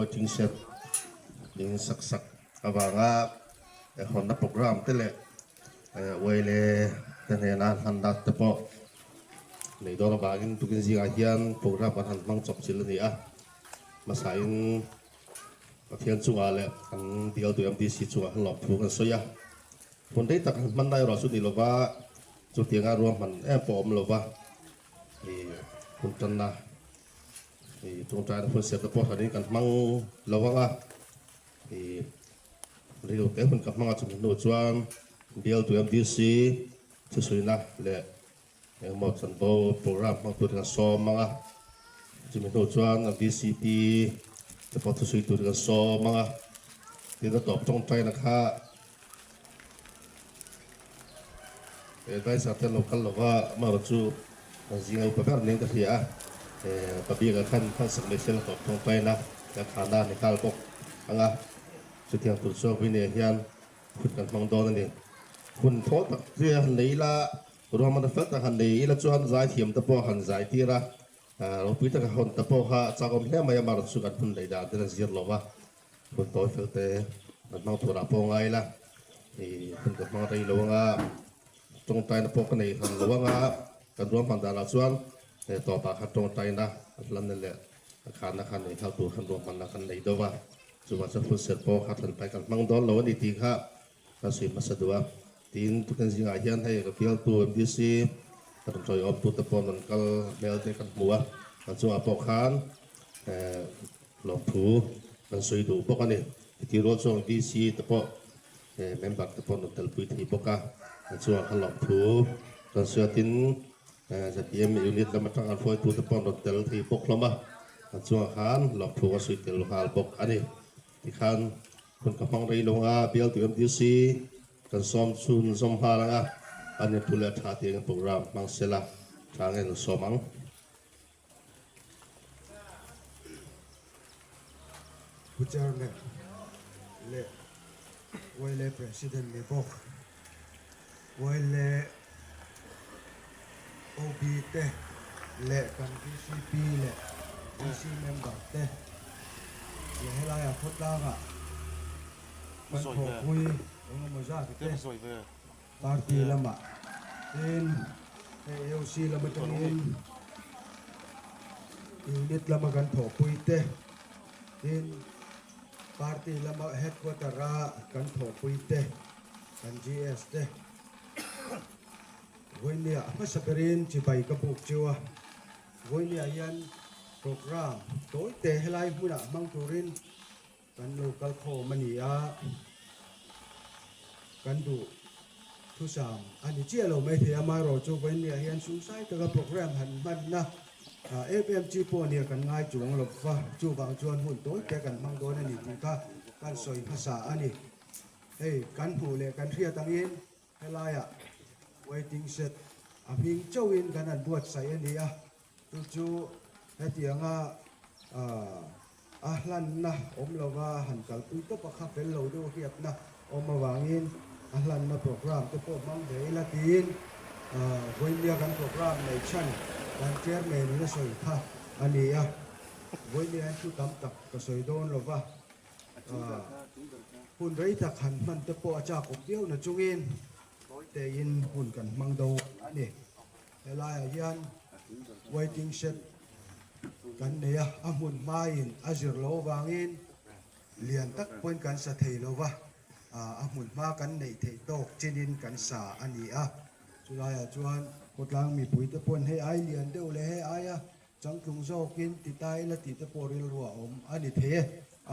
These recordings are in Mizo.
Waiting Shed min sak sak avanga hawnna programme te leh Uaile te hnena hlanna te pawh nei dawn avangin tukin zingah hian programme kan han hmang chawp chilh a ni a. Hmasain Pathian chungah leh kan bialtu MDC chungah khan lawmthu kan sawi a. Hun rei tak han hman na erawh chu ni lova chutianga ruahman em pawh a awm lova ih hun tanna ih tawngtaina hun siamna pawh hranin kan hmang lo ang a ih rilru te hun ka hmang a chumi hnu chuan bialtu MDC thusawiina leh Engemaw chanvo program hmang turin an sawm ang a, chumi hnu chuan a VCP te pawh thusui turin an sawm ang a, tin a tawp tawngtaina kha advisor te an lo kal lova amaherawh chu an zinga upa ber niin ka hria a, Pabika khan phalsak mai sela tawp tawngtaina a khana a ni nghal bawk ang a, chutiang tur chuan Winnie-a hian hun kan hmang dawn a ni. Hun thaw tak chu han nei ila, ruahmanna fel tak han nei ila chuan zaithiam te pawh han zai tir a, ropui taka hawn te pawh kha a chakawm hle mai a, amaherawhchu chu kan hun lei dan ten a zir lo va, hun tawi fel te kan hmang turah pawh ngai ila, ih hun ka hmang rei lo anga tawngtaina pawh ka nei hran lo anga kan ruahman danah chuan tawpah khan tawngtaina a hlanna leh a khanna khan nei nghal tur khan ruahmanna kan nei deuh va. Chuvang chuan hun serh pawh kha thanpai kan hmang dawn lo a ni tih kha ka sawi hmasa duh a. Tin, tukin zingah hian hei ka bialtu MDC ka rawn tawiawmtu te pawh rawn kal hmel te kan hmu a, kan chungah pawh khan lawmthu kan sawi duh bawk a ni. Titi rual chuan DC te pawh member te pawh rawn telpui thei bawk a, kan chungah khan lawmthu kan sawi a. Tin, ZPM unit lam atang an hruaitu te pawh an rawn tel thei bawk hlawm a, an chungah khan lawmthu a sawi tel nghal bawk a ni. Tikhan hun ka hmang rei lo anga bialtu MDC kan sawm chhun zawm nghal anga an inthu leh tha tiang in program hmang sela tha nge an sawm ang. Pu Chairman leh YLA President ni bawk YLA OB te leh kan VCP leh VC member te leh helaiah khawtlangah kan thawhpui engemaw zat te Party lamah tin hei AOC lam atangin unit lama kan thawhpui te tin party lama headquarter a kan thawhpui te kan GS te vawinia hmasa berin chibai ka buk chiu a vawinia hian program tawi te helai hmunah hmang turin Kan lo kal khawm a ni a, kan duh thusam a ni chiah lo mai thei a, amaherawhchu vawiinniah hian sumsai taka program han hmanna em em chi pawh nia kan ngai chuang lo va, chuvang chuan hun tawi te kan hmang dawn a ni tih kha kan sawi hmasa a ni. Hei kan hmuh leh kan hriat angin helaiah waiting shed a hming chauhin kan han buatsaih a ni a, Chu chu hetianga a hlanna awm lova han kalpui tawp a kha fel lo deuh hriatna awm avangin a hlanna program te pawh hmang ve ila tiin Vawinia kan program nei chhan kan chairman in a sawi kha a ni a. Vawinia hian thu tam tak ka sawi dawn lova hun rei tak han hman te pawh a chak awm viau na chungin tawitein hun kan hmang dawn a ni. Helaiah hian waiting shed kan nei a, a hmun hmain a zir loh avangin lian tak pawhin kan sa thei lo va, a hmun hma kan neih theih tawk chinin kan sa a ni a. Chulaiah chuan khawtlang mipuite pawhin hei ai lian deuh leh hei aia changtlung zawkin ti ta ila tih te pawh rilru a awm a ni thei e.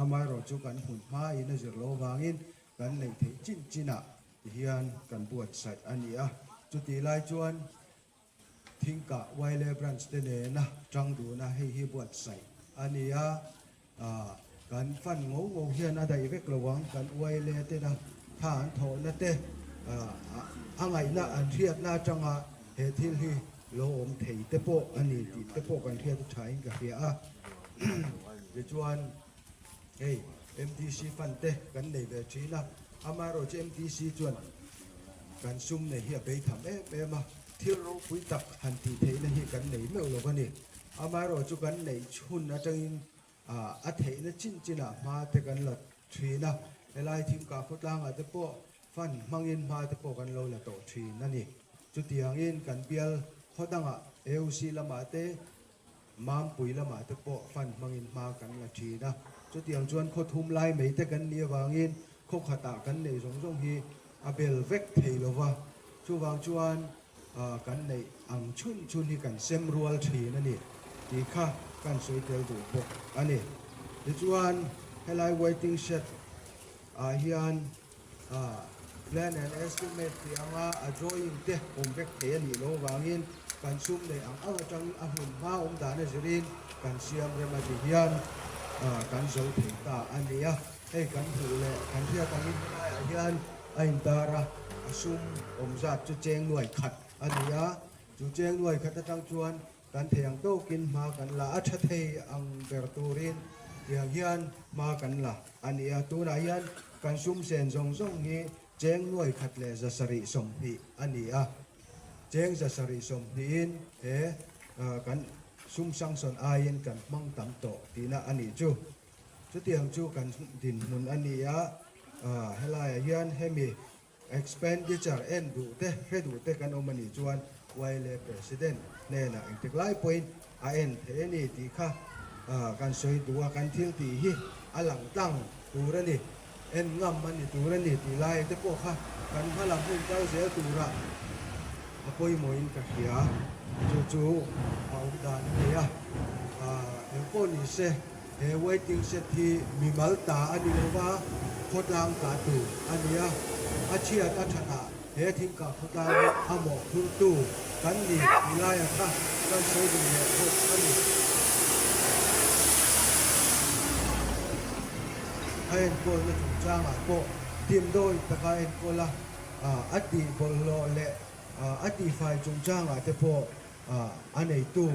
Amaherawhchu kan hmun hmain a zir loh avangin kan neih theih chin chinah Tihian kan buatsaih a ni a, chutih lai chuan Thingkah Wile Branch te nena tang duna hei hi buatsaih a ni a, kan fan ngo ngo hian a daih vek lo ang, kan Wile tena tha an thawhna te a ngaihna an hriatna atanga he thil hi lo awm thei te pawh a ni tih te pawh kan hriat a thain ka hria a, tichuan. Hei MTC fund te kan nei ve thin a, amaherawhchu MTC chuan kan sum nei hi a bei tham em em a, thil ropui tak han tih theihna hi kan nei meuh lo a ni. Amaherawhchu kan neih chhun atangin A theihna chin chinah hma te kan la thin a, helai thingkah khawtlangah te pawh fund hmangin hma te pawh kan lo la tawh thin a ni. Chutiangin kan bial khaw dangah AOC lamah te, Mampui lamah te pawh fund hmangin hma kan la thin a. Chutiang chuan khaw thum lai mai te kan nih avangin khaw khatah kan neih zawng zawng hi a bel vek thei lo va. Chuvang chuan kan neih ang chhun chhun hi kan sem rual thin a ni tih kha kan sawi tel duh bawk a ni. Tichuan helai waiting shed ah hian plan and estimate tih anga a drawing te awm vek thei a nih loh avangin kan sum neih ang ang atang a hmun hma awm dan a zirin kan siam rem a ti hian kan zo thei ta a ni a. Hei kan hmuh leh kan hriat angin helaiah hian a intar a, a sum awm zat chu cheng nuai khat a ni a, chu cheng nuai khat atang chuan kan thei ang tawkin hma kan la a, tha thei ang ber turin tiang hian hma kan la a ni a, tunah hian kan sum sen zawng zawng hi cheng nuai khat leh 720 a ni a, cheng 720in he kan sum sanction aiin kan hmang tam tawh tihna a nih chu. Chutiang chu kan dinhmun a ni a, helaiah hian hemi expenditure en duh te, hre duh te kan awm a nih chuan YLA President hnenah engtik lai pawhin a en thei a ni tih kha kan sawi duh a, kan thil tih hi a lang tlang tur a ni, en ngam a ni tur a ni tih lai te pawh kha kan hma lam hun kal zel turah a pawimawhin ka hria. Chu chu a awm dan a ni a, engpawh ni se. He waiting shed hi mimal ta a ni lo va, khawtlang ta tur a ni a. A chhiat a thatah he thingkah khawtlang hi a mawhphurtu kan ni tih laia kha kan sawi duh leh bawk a ni. A enkawlna chungchangah pawh dimdawi taka enkawl a, a tih bawlhhlawh leh a tihfai chungchangah te pawh A neitu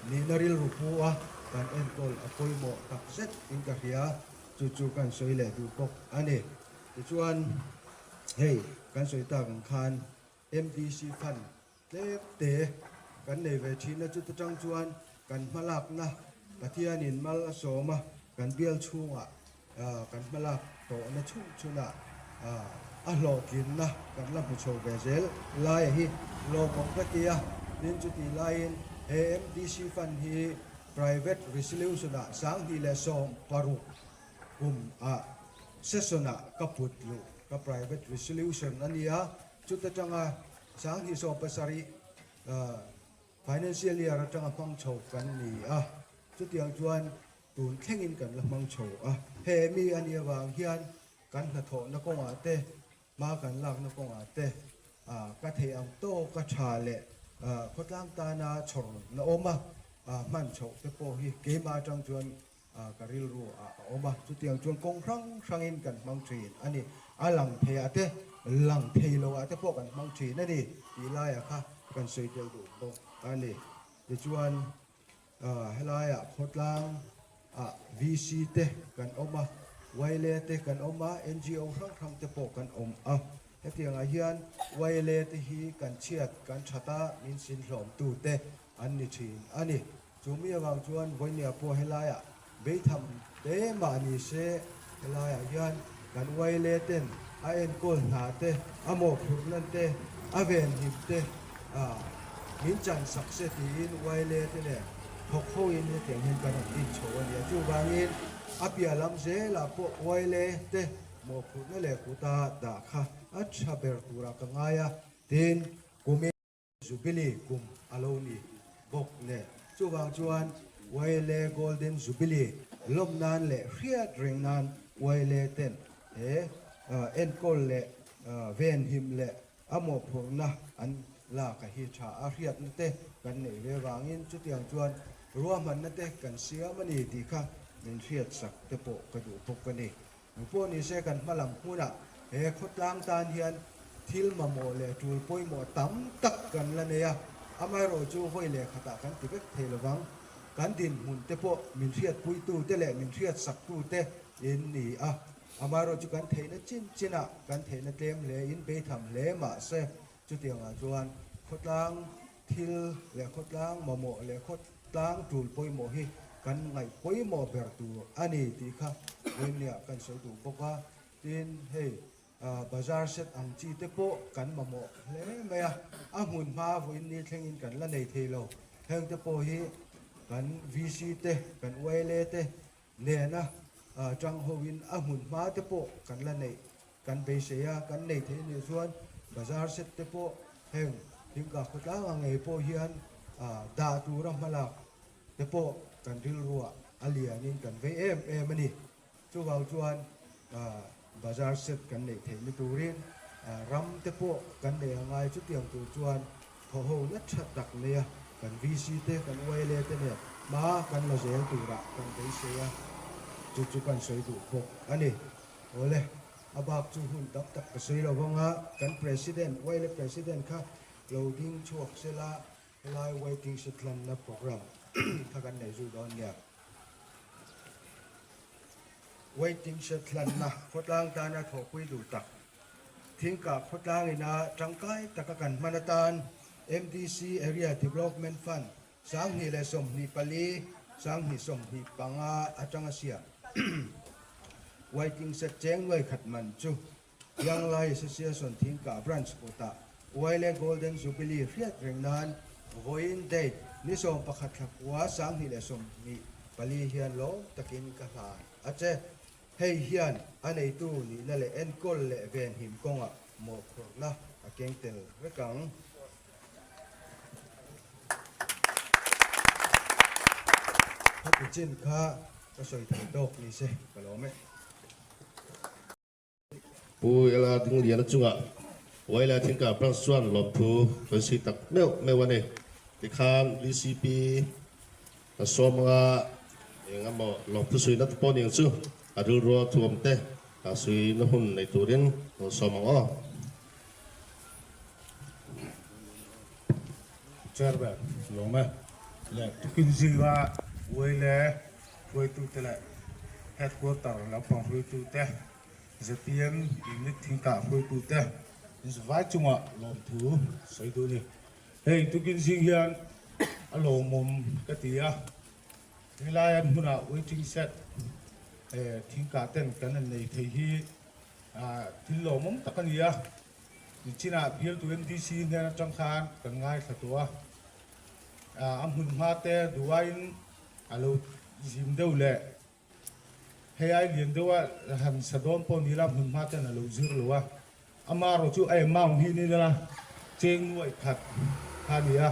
nihna rilru pu a kan enkawl a pawimawh tak zet in ka hria, chu chu kan sawi leh duh bawk a ni. Tichuan hei kan sawi tak ang khan MDC fund tlem te kan nei ve thin a, chuta tang chuan kan hmalakna Pathianin mal a sawm a, kan bial chhungah kan hmalak tawhna chhung chhunah a hlawhtlinna kan la hmu chho ve zel laia hi lawmawm ka ti a, tin chutih laiin he MDC fund hi private resolution-ah 2016 kum ah session-ah ka put luh ka private resolution a ni a, chuta tanga 2017 financial year atanga hmang chho kan ni a, chutiang chuan Tun thlengin kan la hmang chho a, he mi a nih avang hian kan hnathawhna kawngah te, hma kan lakna kawngah te ka theih ang tawka tha leh khawtlang tana chhawr na awm a, hman chhoh te pawh hi keimah atang chuan ka rilru ah a awm a, chutiang chuan kawng hrang hrangin kan hmang thin a ni. A lang thei ah te, lang thei lo ah te pawh kan hmang thin a ni tih laiah kha kan sawi tel duh bawk a ni. Tichuan. Helaiah khawtlang ah VC te kan awm a, YLA te kan awm a, NGO hrang hrang te pawh kan awm a. Hetiang ah hian YLA te hi kan chhiat kan that a, min sin hlawm tu te an ni thin a ni. Chu mi avang chuan vawinia pawh helaiah beitham te mah ni se helaiah hian kan YLA ten a enkawl hna te, a mawhphurhna te, a venhim te min chan sak se tiin YLA te leh thawk hoin hetiang hian kan rawn din chho a ni a. Chuvangin a piah lam zelah pawh YLA te mawhphurhna leh kuta dah kha a tha ber turah ka ngai a, tin kumin. Jubilee kum a lo ni bawk nen. Chuvang chuan YLA Golden Jubilee lawm nan leh hriat reng nan YLA ten he enkawl leh venhim leh a mawhphurhna an lak a hi tha a hriatna te kan neih ve vangin chutiang chuan ruahmanna te kan siam a ni tih kha min hriatsak te pawh ka duh bawk a ni. Engpawh ni se kan hma lam hmunah he khawtlang tan hian thil mamawh leh tul pawimawh tam tak kan la nei a, amaherawh chu vawi leh khatah kan ti vek thei lovang. Kan dinhmun te pawh min hriatpuitu te leh min hriatsaktu te in ni a, amaherawh chu kan theihna chin chinah kan theihna tlem hle in beitham hle mah se chutiangah chuan khawtlang thil leh khawtlang mamawh leh khawtlang tul pawimawh hi. kan ngaih pawimawh ber tur a ni tih kha vawinia kan sawi duh bawk a. Tin, hei bazar set ang chi te pawh kan mamawh hle mai a, a hmun hma vawiin ni thlengin kan la nei thei lo. Heng te pawh hi kan VC te, kan YLA te nena tang hoin a hmun hma te pawh kan la neih kan beisei a, kan nei thei nih chuan bazar set te pawh heng Thingka khawtlang ang ngei pawh hian dah tura hmalak te pawh kan rilruah a lianin kan vei em em a ni. Chuvang chuan bazar set kan neih theih ni turin ram te pawh kan nei a ngai. Chutiang tur chuan thawho na tha tak nei a, kan VC te, kan YLA te nen hma kan la zel turah kan beisei a, chu chu kan sawi duh bawk a ni. Awle, a bak chu hun tam tak ka sawi lo vang a, kan President, YLA President kha lo ding chhuak sela helai waiting shed hlanna programme kha kan nei zui dawn nia. Waiting shed hlanna khawtlang tana thawhpui duh tak Thingkah khawtlang ina tangkai taka kan hman atan MDC Area Development Fund 2024, 2025 atanga siam waiting shed cheng nuai khat man chu Young Lai Association Thingkah Branch kutah Uaile Golden Jubilee hriat reng nan vawiin date ni 11 thla kua 2024 hian lawm takin ka hlan a che. Hei hian a neitu nihna leh enkawl leh venhim kawngah mawhphurhna a keng tel vek ang. Khati chin kha ka sawi thei tawk ni se ka lawm e. Pu Ela Dingliana chungah Waila Thingkah Branch chuan lawmthu kan si tak meuh meuh a ni. Tikhan VCP kan sawm anga eng emaw lawmthu suina te pawh ni ang chu a rilrua thuam te suina hun nei turin kan sawm ang aw. Chairman, Lawm e. Leh tukin zinga Waila hruaitute leh Headquarter lampang hruaitute, zpm Unit thingkah hruaitute inzavai chungah lawmthu sawi duh a ni. Hei tukin zing hian a lawmawm ka ti a, helai an hmunah waiting shed thingkah ten kan han nei thei hi thil lawmawm tak a ni a, nichinah bialtu MDC hnen atang khan kan ngaithla tawh a, a hmun hma te duhaiin A lo zim deuh leh hei ai lian deuh a han sa dawn pawh ni la hmun hma ten a lo zir lo a, amarawh chu a amount hi ni la cheng nuaih khat kha a ni a,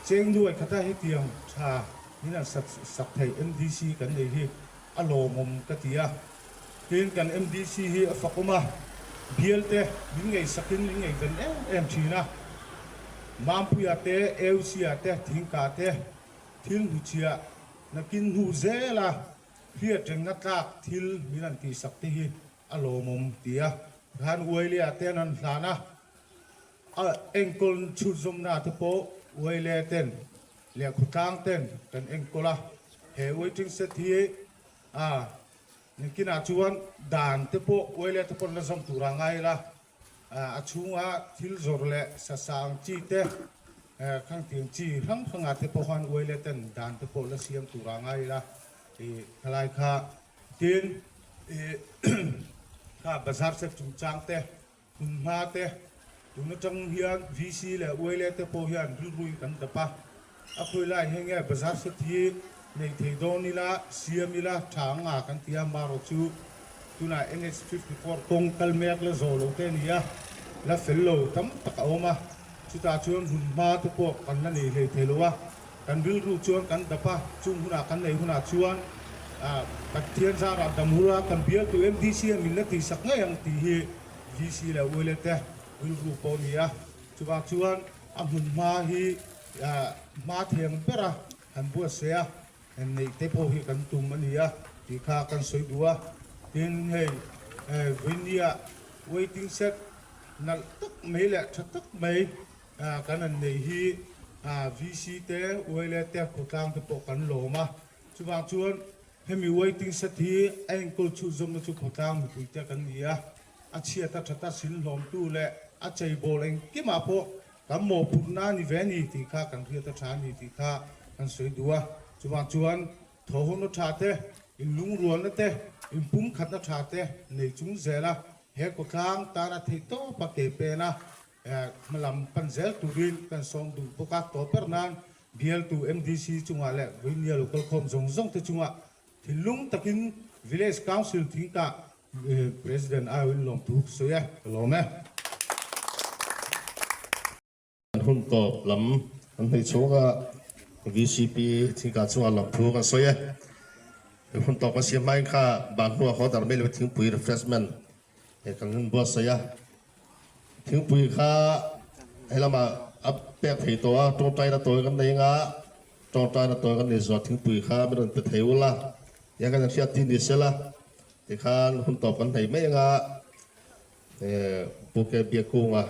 cheng nuaih khata hetiang tha min han sak sak theih MDC kan nei hi a lawmawm ka ti a, tin kan MDC hi a fakawm a, bial te min ngeisakin min ngeiven em em thin a, Mampuia te, Eusia te, Thingka te, Thil hnuchhiah nakin hnu zela hriat rengna tlak thil min han tihsak te hi a lawmawm ti a, khan Uailea te an han hlan a, a enkawl chhunzawmna te pawh Uailea ten leh khawtlang ten kan enkawl a, he waiting shed hi a nakinah chuan dan te pawh Uailea te pawh an la zawm tur a ngai la. A chhunga thil zawrh leh sasa ang chi te, khang tiang chi hrang hrangah te pawh khan uai leh ten dan te pawh la siam tur a ngai ila i khalai kha. Tin, i kha bazar set chungchang te, hmunhma te, tun atang hian VC leh uai leh te pawh hian rilruin kan dap a. A khawi lai hei nge bazar set hi nei thei dawn ila, siam ila tha ang a kan ti a, marawh chu tunah NH 54 kawng kal mek la zawh lo te a ni a, la fel lo tam tak a awm a, chutah chuan hun hma te pawh kan la nei hlei thei lo a, kan rilru chuan kan dap a, chung hunah kan nei hunah chuan Pathian zarah dam hur a, kan bialtu MDC a min la tihsak ngei ang tih hi VC leh ULA te rilru pawh a ni a, chuvang chuan a hmun hma hi Hma thiang bera han buatsaih a, neih te pawh hi kan tum a ni a tih kha kan sawi duh a. Tin, hei Vainia waiting shed nalh tak mai leh tha tak mai kan han nei hi VC te, YLA te, khawtlang te pawh kan lawm a. Chuvang chuan hemi waiting shed hi a enkawl chhunzawmna chu khawtlang mipui te kan ni a. A chhiat a that a silhlawmtu leh a cheibawl engkimah pawh Kan mawhphurhna a ni ve a ni tih kha kan hriat a tha a ni tih kha kan sawi duh a. Chuvang chuan Thawhawna tha te, inlungrualna te, inpumkhatna tha te nei chung zela he khawtlang tana theihtawpa ke pena hmalam pan zel turin kan sawm duh bawk a. Tawper nan bialtu MDC chungah leh Vawinia local khawm zawng zawng te chungah thinlung takin Village Council thingkah President aiawhin lawmthu sawi e, ka lawm e. An hun tawp lam an hmei chhunga VCP thingkah chungah lawmthu kan sawi e. Hun tawp kan siam hmain kha ban hnuah haw dar mai leh thingpui refreshment kan buatsaih a. Thingpui kha helamah a pek thei tawh a, tawngtaina tawi kan nei anga tawngtaina tawi kan nei zuah thingpui kha min rawn pe thei ula tiang kan hriat tih ni sela tikhan hun tawp kan hei mai anga Pu Ke Biakunga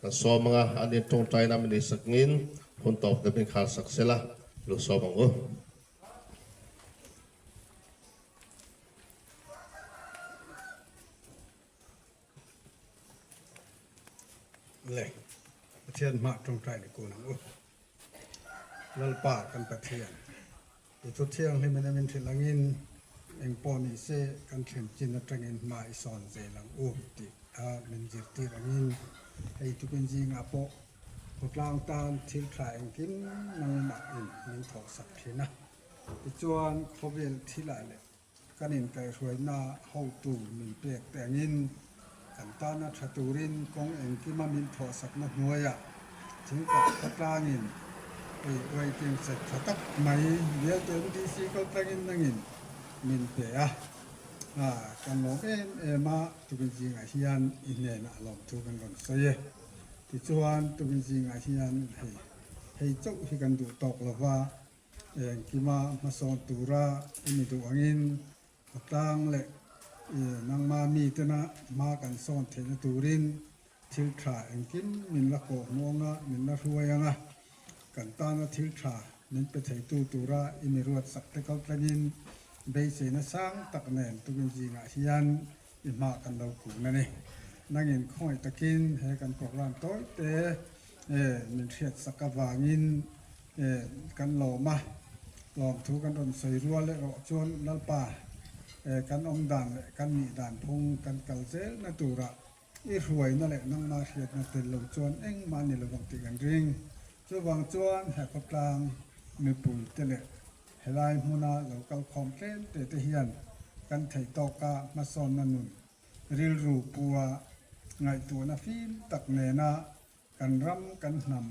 kan sawm anga an in tawngtaina min nei sak ngin hun tawp te min khar sak sela lu sawm ang u. Le, Pathian hmah tawngtai ni kun ang u. Lalpa kan Pathian, i thu thianghlim in a min hrilh angin eng pawh ni se kan thlen chin atangin hma i sawn zel ang u tih a min zirtir angin hei tukin zingah pawh khawtlang tan thil tha engkim nangmah in min thawhsak thin a. Tichuan khawvel thilah leh Kan inkaihhruaina hotu min pek te angin kan tana tha turin kawng engkima min thawhsakna hnuaiah thingkah khawtlangin ei waiting shed tha tak mai bialtu MDC kaltlangin nangin min pe a. Kan lawm em em a, tukin zingah hian i hnenah lawmthu kan rawn sawi e. Tichuan tukin zingah hian hei hei chauh hi kan duh tawk lova, Engkima hmasawn tura i ni duh angin khawtlang leh nangma mitena hma kan sawn theihna turin thil tha engkim min la kawh hmuh anga min la hruai anga kan tana thil tha min pe theitu tura i mi ruatsak te kal tlangin beiseina sang tak nen tukin zingah hian i hma kan lo kun a ni. Nangin khawngaih takin he kan program tawi te min hriatsak avangin kan lawm a, lawmthu kan rawn sawi rual erawh chuan Lalpa kan awm dan leh kan nih dan phung kan kal zelna turah i hruaina leh nangmah hriatna tel lo chuan engmah ni lovang tih kan ring. Chuvang chuan he khawtlang mipuite leh helai hmuna lo kal khawm tlem te te hian kan theih tawka hmasawnna nun rilru pua ngaihtuahna fim tak nena kan ram, kan hnam,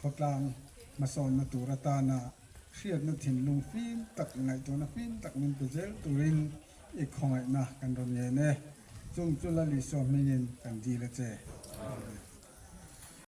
khawtlang hmasawnna tur atana hriatna thinlung fim tak, ngaihtuahna fim tak min pe zel turin i khawngaihna kan rawn ngen e. Chung chu Lal Isua hmingin kan dil a che. Amen.